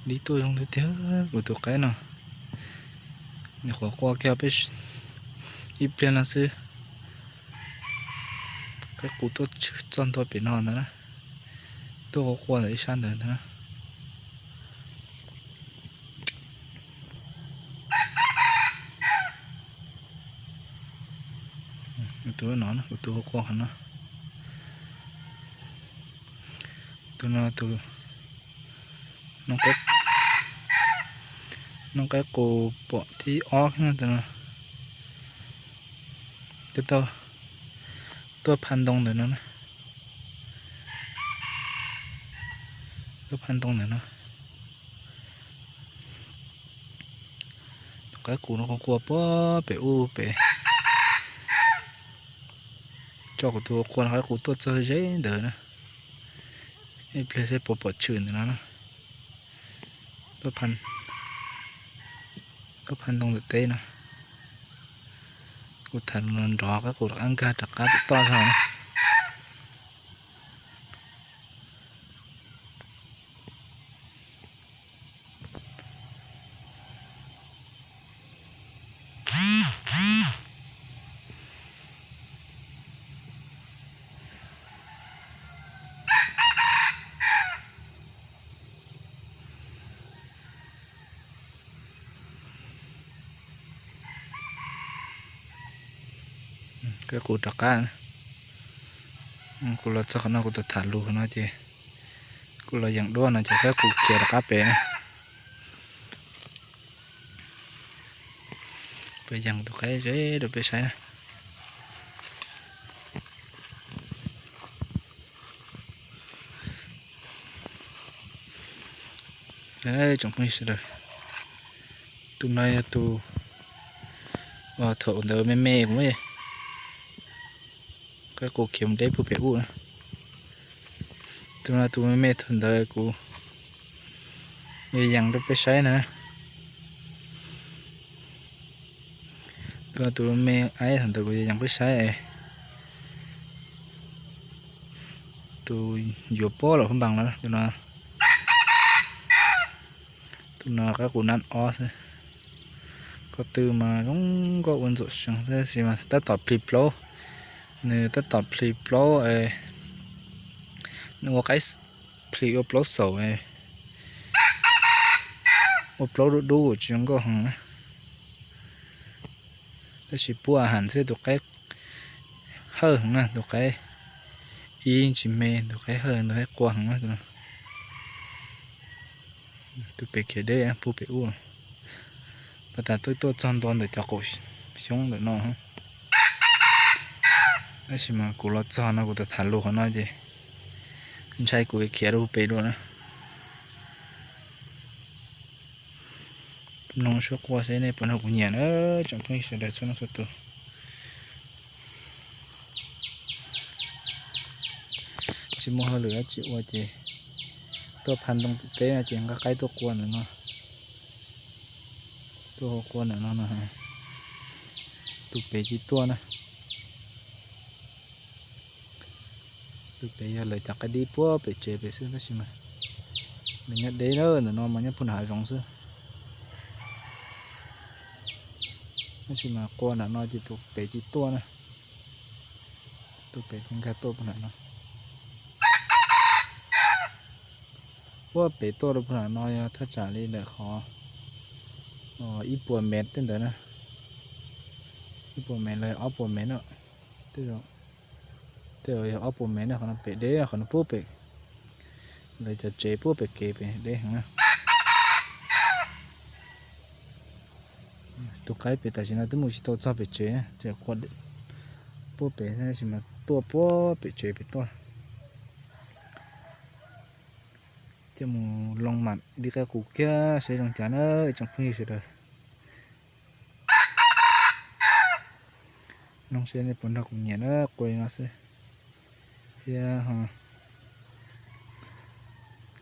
Dib tuaj zoo tiag tiag kuv tus qaib no. Nyuam qhuav qua kiag peb ib pliag no xwb, qaib qus tuaj tshwm txog ntua pem no ntawd na. Tuaj qua qua ntawm ib sab ntawd ntag na. Tus no, tus qua qua qhov no. Tus no tus noob qaib qus pom thib ob no, tus no tuaj phaj ntoo ntawm no na. Tuaj phaj ntoo ntawm no. Tus qaib qus no qua qua puag pem ub pem. Tso kuv tus qua qua qaib qus tuaj txog ze ntawd na. Ib pliag seb puas pom tshwm ntawm no na. Tuaj phaj ntoo ntawm teb no. Kuv tham nrov qaib qus rov qab nkag rov qab pem toj zog na. Qaib qus rov qab. Kuv los txog qhov no kuv tau tham lus no ces kuv los yeem duab no ces qaib qus khiav rov qab pem na. Peb yeem tus qaib ze rau peb saib na. Tsoom phooj ywg sawv daws, tus no yog tus thaum ntawd me me kuv qaib qus khiav mus deb puag pem ub na. Tus no tus me me thaum ntawd kuv yeem rau peb saib ntag na. Tus no tus me me thaum ntawd kuv yeem peb saib. Tus yuav pob los phab npas lawm tus no. Tus no qaib qus nab ob xwb. Ko tw mas zoo nkauj ua ntxuam seev xwb tab tom plig plaub. Nws tab tom plig plaub, nws ua qaib plig ua plaub xaum, ua plaub dub dub tsis zoo nkauj heev na. Tab sis pub a has xwb tus qaib hawj heev na, tus qaib ib tsis me, tus qaib hawj, tus qaib qua heev na. Tus pem khiav deb puag pem ub. Pas tas twb tuaj txog ntua ntawm cov qaum xyoob ntawm no. Tab sis mas kuv los txog no kuv tau tham lus qhov no ces ntshai kuv khiav rau pem dua na. Mloog suab quaj seb nej puas nrog kuv nyiam na tsoom phooj ywg sawv daws txhua leej txhua tus. Tsis muaj hauj lwm dab tsi ua ces tuaj phaj ntoo tim teb no ces nqa qaib tuaj qua ntawm no. Tuaj qua ntawm no no. Tus pem tsis tuaj na. Tus pem yog lawv cov qaib dib puag pem tsev pem xwb tab sis mas nws nyob deb lawm, ntawm no mas nyob puag nram hav zoov xwb. Tab sis mas qua nram no ces tus pem tsis tuaj na. Tus pem tsis nkag tuaj puag nram no. Puag pem tuaj rau puag nram no yog thaj tsam li ntawm qhov ib puas mev tej ntawd na. Ib puas mev los ob puas mev na. Tej zaum yog ob puas mev na, qhov no pem deb, qhov no puag pem lawv cov tsev puag pem kev pem deb heev na. Tus qaib pem tam sim no twb mus tsis tau txog pem tsev, tseem qua puag pem tab sis mas tuaj puag pem tsev pem tuaj. Coj mus loo mam li qaib qus kiag seb zoo cas na tsoom phooj ywg sawv daws. Mloog seb nej puas nrog kuv nyiam na, qua li no xwb thiab ho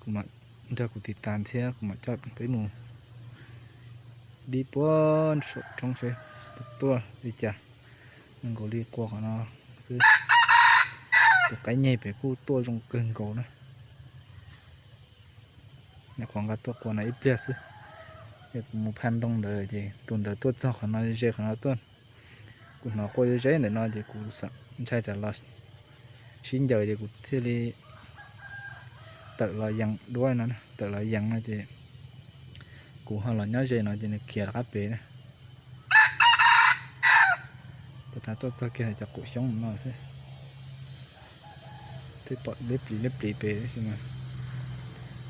kuv mam nrog kuv tiv tas thiab kuv mam coj peb mus dib puag saum roob seb puas tuaj li cas. Zoo nkaus li qua qhov no xwb, tus qaib nyeg pem kuj tuaj zoo kawg nkaus na. Nyuam qhuav nqa tuaj qua no ib pliag xwb, ces kuv mus phaj ntoo ntawd ces tus ntawd tuaj txog qhov no ze qhov no tuaj. Kuv hnov qua ze ze ntawm no ces kuv ntshai tsam los sib ncaws ces kuv thiaj li tawm los yees duab no, tawm los yees no ces kuv ho los nyob ze no ces nws khiav rov qab pem na. Kuv thav tuaj txog kiag cov qaum xyoob no xwb, twb pom liab plis liab plis pem tab sis mas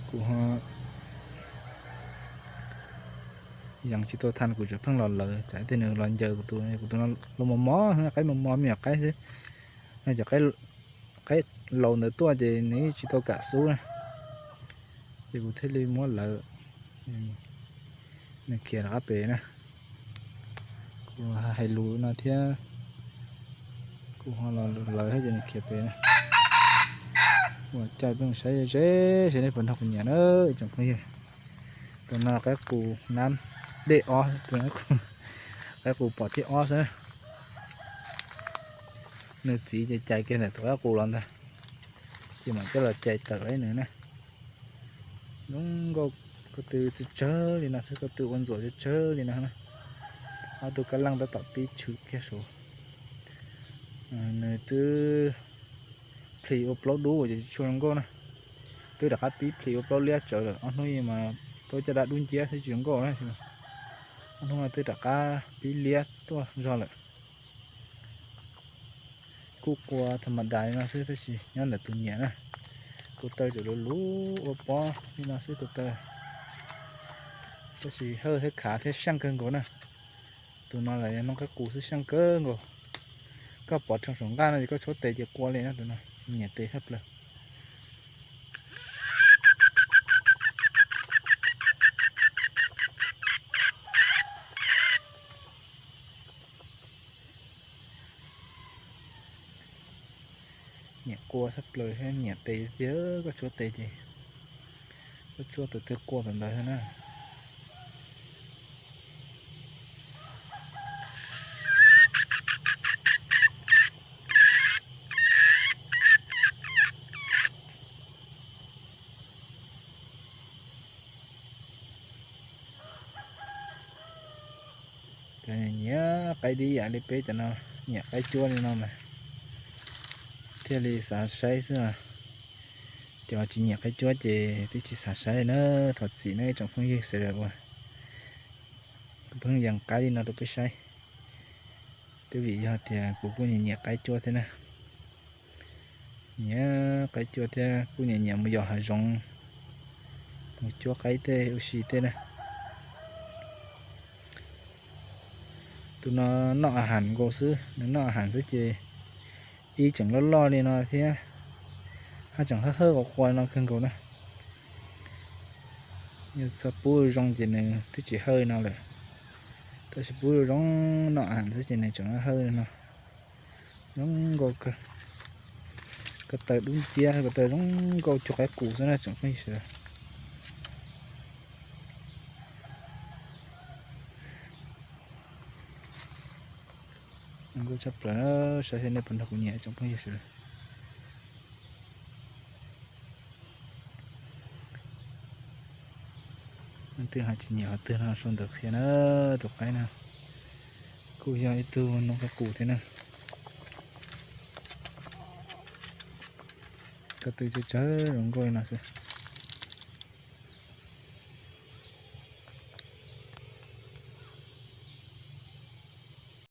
kuv ho yees tsis tau tha, kuv tseem pheej los lawv tsam tej nws los ncaws kuv tus, kuv tus no los mos mos, qaib mos mos me nyuam qaib xwb. No cov qaib laus ntawd tuaj ces nws tsis tau kam xub na, ces kuv thiaj li muab lawv, nws khiav rov qab pem na. Kuv hais lus no thiab, kuv ho los lawv thiab ces nws khiav pem na. Ua caij peb mus saib ze ze nej puas nrog kuv nyiam na ib tsoom phooj ywg. Tus no qaib qus nab dej ob, tus no qaib qus pom thib ob xwb. Nws txiv ces cais kiag ntawm tus qaib qus los ntag, ces mam coj los cais tawm ib nws na. Zoo nkauj, ko tw tsawg tsawg li no xwb, ko tw ua ntxuam tsawg tsawg li no na. Ob tug kab leej tab tom pib tshwm kiag saud. Nws twb plhis ua plaub dub ces tsis tshua zoo nkauj na. Twb rov qab pib plhis ua plaub liab tsawv lawm, ob hnub mas plaub caj dab dub nciab xwb tsis zoo nkauj na. Ob hnub no twb rov qab pib liab tuaj zog lawm. Kuj qua tha ma das li no xwb tab sis nyob ntawm tus nyiam na. Tus taw tseem luv luv ua pob li no xwb tus taw, tab sis hawj thiab khav thiab seej kawg nkaus na. Tus no los yog noob qaib qus xwb seej kawg nkaus. Koj pov rhees saum nqaj no ces koj tshuab tes ces qua li na tus no, nyiam tes tshaj plaws. Nyiam qua tshaj plaws thiab nyiam tes tiag, koj tshuab tes ces koj tshuab tus twg qua tus ntawd thiab na. Cov nyiam qaib dib yam li peb cov no, nyiam qaib cuab li no mas thiaj li xav saib xwb. Cov tsis nyiam qaib cuab ces twb tsis xav saib na. Thov txim nawb ib tsoom phooj ywg sawv daws uas kuv pheej yees qaib li no rau peb saib. Twb vim yog tias kuv kuj nyiam nyiam qaib cuab thiab na. Nyiam qaib cuab thiab kuj nyiam nyiam mus yos hav zoov, mus cuab qaib tej ua si tej na. Tus no noj a has nkaus xwb, nws noj a has xwb ces ib tseem loj loj li no thiab, haj tseem hawj hawj quas quas no kawg nkaus na. Yog txhob pub zoo ces nws twb tsis hawj no lawm, tab sis pub zoo noj a has xwb ces nws tseem hawj no. Zoo nkauj kawg, ko taw dub nciab, ko taw zoo nkauj cuag qaib qus xwb na tsoom phooj ywg sawv daws. Zoo nkauj tshaj plaws, saib seb nej puas nrog kuv nyiam tsoom phooj ywg sawv daws. Leej twg ho tsis nyiam qhov twg no sau ntawv qhia na. Tus qaib no kuj yog ib tug noob qaib qus thiab na. Ko tw tsawg tsawg zoo nkauj li no xwb.